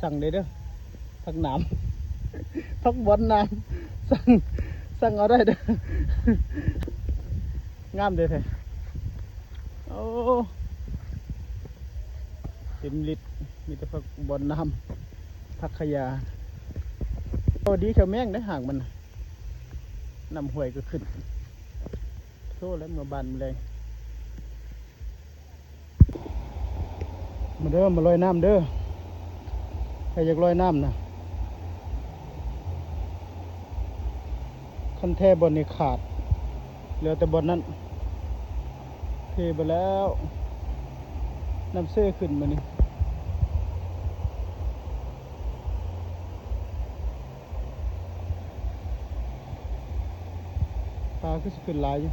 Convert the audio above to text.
ສັ່ງໄດ້ເດີ ຜັກໜາມ ຜັກບອນໜາມ ສັ່ງ ສັ່ງເອົາໄດ້ເດີ ງາມເດ້ແທ້. ໂອ້ ເຕັມລິດ ມີແຕ່ຜັກບອນໜາມ ຜັກຂະຫຍາ. ໂອ້ ດີແຖວແມງເດ້ ຫາກມັນນະ ນ້ຳຫ້ວຍກໍຂຶ້ນ. ໂທແລ້ວ ເມືອບ້ານມື້ແລງ. ມາເດີ ມາລອຍນ້ຳເດີ ໃຜຢາກລອຍນ້ຳນະ. ຄັນແທ້ບ່ອນນີ້ຂາດ ເຫຼືອແຕ່ບ່ອນນັ້ນ ເພເບິດແລ້ວ. ນ້ຳເຊຂຶ້ນມື້ນີ້. ປາຄືຊິຂຶ້ນຫຼາຍຢູ່.